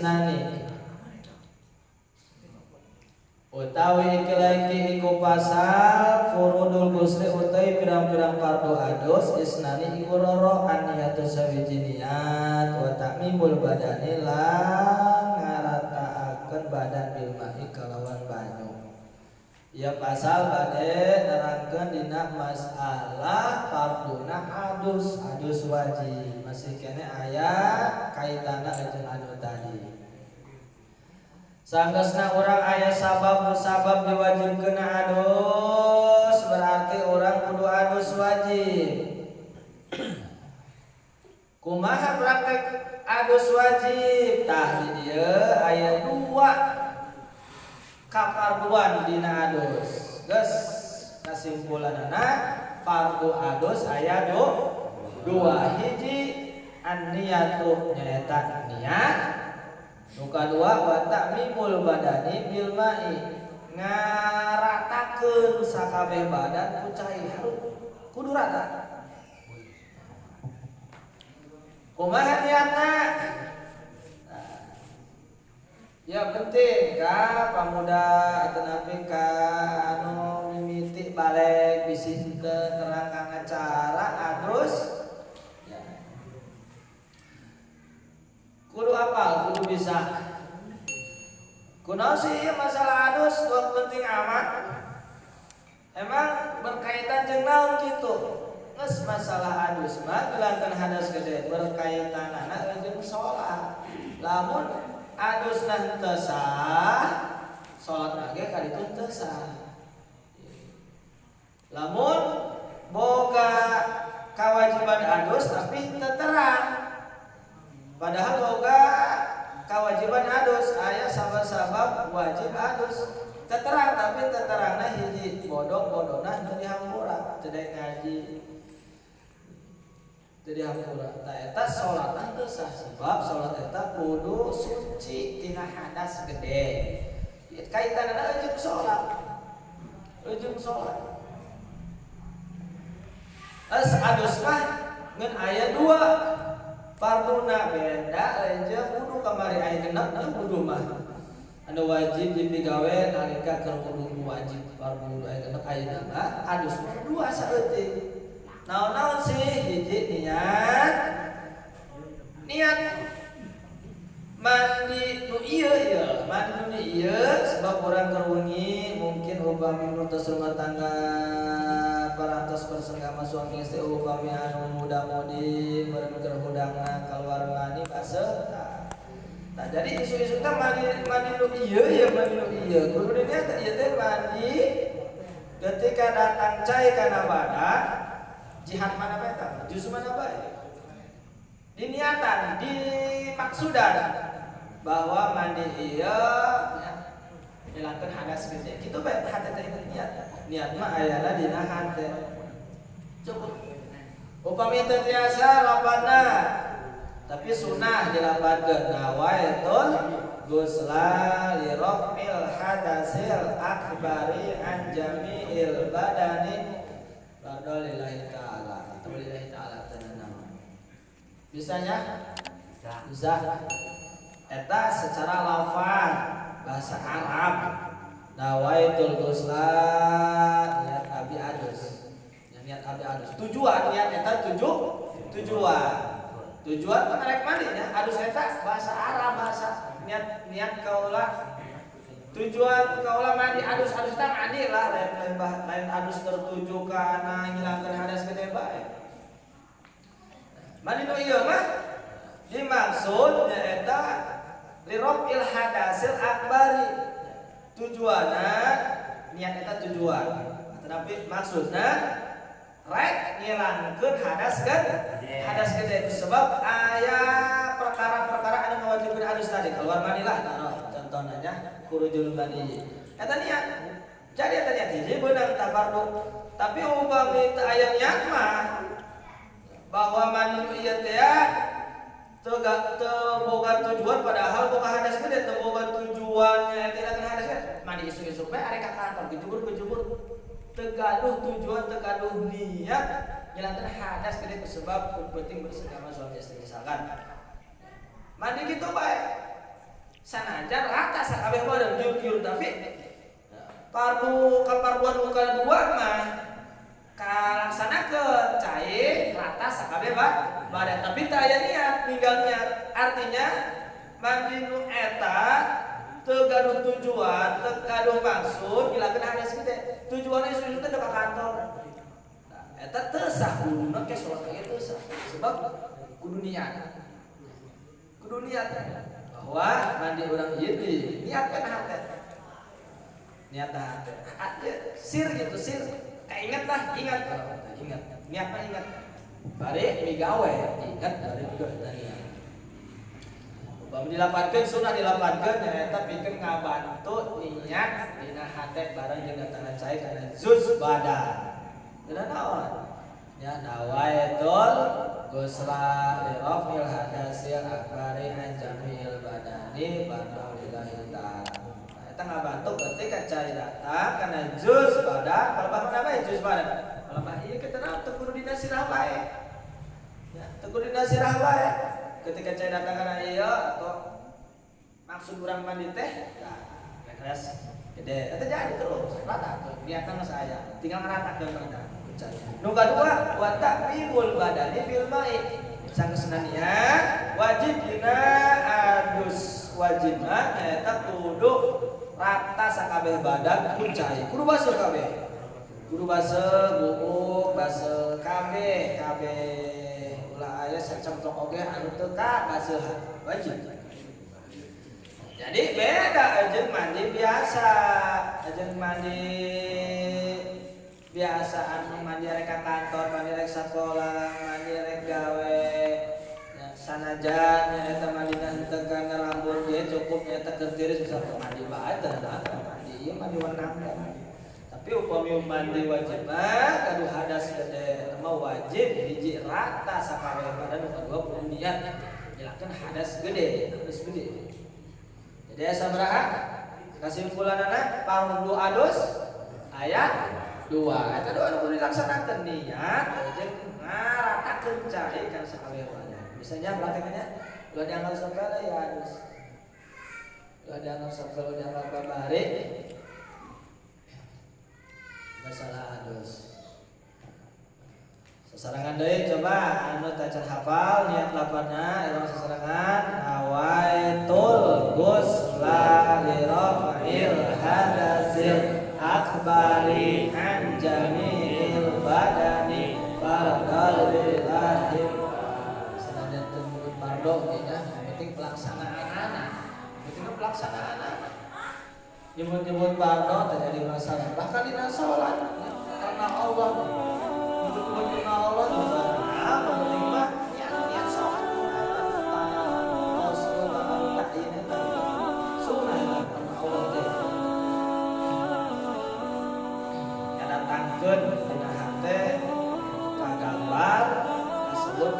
isnani utawi iki iku pasal furudul ghusli utawi pirang-pirang fardu adus isnani iku loro an-niyatu sawiji niat wa ta'mimul badani lan ngarataakeun badan bil ma'i kalawan banyu. Ya pasal bade nerangkeun dina masalah farduna adus, adus wajib masih kene aya kaitanna jeung anu tadi. Sanggeusna urang aya sabab-sabab diwajibkeun adus berarti urang kudu adus wajib. Kumaha praktek adus wajib? Tah di dieu aya dua kafarduan dina adus. Geus kasimpulanana fardu adus aya dua, hiji an-niyatu nyaeta niat. Nu kadua wa ta'mimul badani bil ma'i ngaratakeun sakabeh badan ku cai kudu rata. Kumaha niatna? Ya penting ka pamuda atanapi ka anu mimiti balik bisi teu terang kana cara adus. Kudu apal, kudu bisa. Kunaon sih ieu masalah adus penting amat? Emang berkaitan jeung naon kitu? Geus masalah adus mah ngilangkeun hadas gede berkaitanana jeung salat. Lamun adusna henteu sah, salat ge kaditu henteu sah. Lamun boga kewajiban adus tapi henteu terang. Padahal boga kewajiban adus aya sabab-sabab wajib adus teterang tapi teterangna hiji bodoh-bodohna teu dihampura teu ngaji teu dihampura ta eta salatna teu sah sebab salat eta kudu suci tina hadas gede kaitanna jeung salat es adus mah ngan aya dua farduna beda jeung wudu kamari aya genep jeung wudu mah anu wajib dipigawe nalika keur wudu wajib fardu wudu aya genep ayeuna mah adus mah dua saeutik naon-naon sih hiji niat mandi nu ieu ieu mandi nu ieu sebab urang keur wengi mungkin upami nu tos rumah tangga parantos bersenggama suami istri upami anu muda-mudi meureun keur hudangna kaluar mani baseuh. Nah, jadi isu-isu teh mandi nu ieu ya mandi nu ieu kudu diniat ieu teh mandi ketika datang cai kana badan jihad mana bae tah juz mana bae diniatan dimaksudan bahwa mandi ieu ya ngilangkeun hadas gede kitu bae hate teh niat niat mah ayana dina hate cukup. Upami teu tiasa lapadna tapi sunah dilapatkeun nawaitul ghusla li raf'il hadasil akbari an jami'il badani lillahi ta'ala atau lillahi ta'ala tenang. Bisanya? Bisa. Eta secara lafaz bahasa Arab nawaitul ghusla niat abi adus. Niat abi adus. Tujuan niat eta tujuan. Tujuan menarik mandi nya adus eta bahasa Arab bahasa niat niat kaula tujuan kaula mandi adus adus tah mandi lah lain adus tertuju kana ngilangkeun hadas gede bae. Mandi nu ieu mah dimaksud nyaeta lirafil hadasil akbari. Tujuanna niat eta tujuan. Tetapi maksudna rek ngilangkeun hadas gede. Hadas gede itu sebab aya perkara-perkara anu ngawajibkeun adus tadi keluar manilah nah, contohnya khurujul mani. Eta niat. Jadi eta niat hiji beunang tafardu. Tapi upami teu aya niat mah bahwa mani nu ieu teh teu boga tujuan padahal boga hadas gede teu boga tujuannya tidak hadas gede. Mandi isuk-isuk bae arek ka kantor kejubur-kejubur teu gaduh tujuan teu gaduh niat ngilangkeun hadas gede sebab penting bersama suami istri misalkan. Mandi kitu bae. Sanajan rata sakabeh badan kieu-kieu tapi fardu kafarduan nu kadua mah kalaksanakeun cai rata sakabeh badan tapi teu aya niat, ninggal niat. Artinya mandi nu eta teu gaduh tujuan, teu gaduh maksud ngilangkeun hadas gede. Tujuanna isuk-isuk teh ka kantor. Nah, eta teu sah wuduna ke salat ge teu sah. Sebab kudu niat. Kudu niat bahwa mandi urang ieu di niatkan hate. Niat hate. Sir gitu, sir. Kainget lah, ingat. Ingat. Niat mah ingat. Bari migawe, ingat bari migawe niat. Upami dilapatkeun sunah dilapatkeun nyaeta pikeun ngabantu niat dina hate bareng jeung datangan cai kana juz badan. Dina naon? Ya nawaitul ghusla li rafil hadasil akbari an jami'il badani fardhu lillahi ta'ala. Nah, eta ngabantu ketika cai datang kana juz badan, palebah mana bae juz badan. Palebah ieu kita naon teu kudu dina sirah bae. Ya, teu kudu dina sirah bae. Ketika cai datang kana ieu atau maksud urang mandi teh, nah, keras gede. Eta jadi terus rata niatan geus aya, tinggal ngeratakeun badan. Nu kadua wa ta'mimul badani bil ma'i. Sanggeusna niat wajib dina adus wajibna nyaeta kudu rata sakabeh badan ku cai. Kudu baseuh kabeh. Kudu baseuh buuk, baseuh kabeh, kabeh. Ulah aya sacemplok oge anu teu kabaseuhan. Wajib. Jadi beda jeung mandi biasa, jeung mandi biasa anu mandi rek ka kantor, mandi rek sakola, mandi rek gawe. Ya, sanajan nyaeta mandina henteu kana rambut ge cukup nyaeta keur tiris bisa mandi bae teu mandi ieu mandi wenang. Tapi upami mandi wajib mah gaduh hadas gede eta mah wajib hiji rata sakabeh badan nu kadua kudu niat nyelakeun hadas gede, hadas gede. Jadi sabaraha kesimpulanana fardu adus aya dua. Eta dua anu kudu dilaksanakeun niat jeung ngaratakeun cai kana sakabeh badan. Misalnya prakteknya ulah diangkat sakala ya adus. Ulah diangkat sakala diangkat babari. Masalah adus. Sasarangan deui coba anu tacan hafal niat lapanna urang sasarangan nawaitul ghusla li raf'il hadasil akbari an jami'il badani fardal lillahi. Sanajan teu nyebut fardu ge nya, penting pelaksanaanana. Penting pelaksanaanana. Nyebut-nyebut fardu terjadi masalah. Bahkan dina salat karena Allah nyebut-nyebut karena Allah juga apa penting mah niat salat. Rasul ta'yin eta sunnah karena Allah teh. Ya datangkeun dina hate kagambar disebut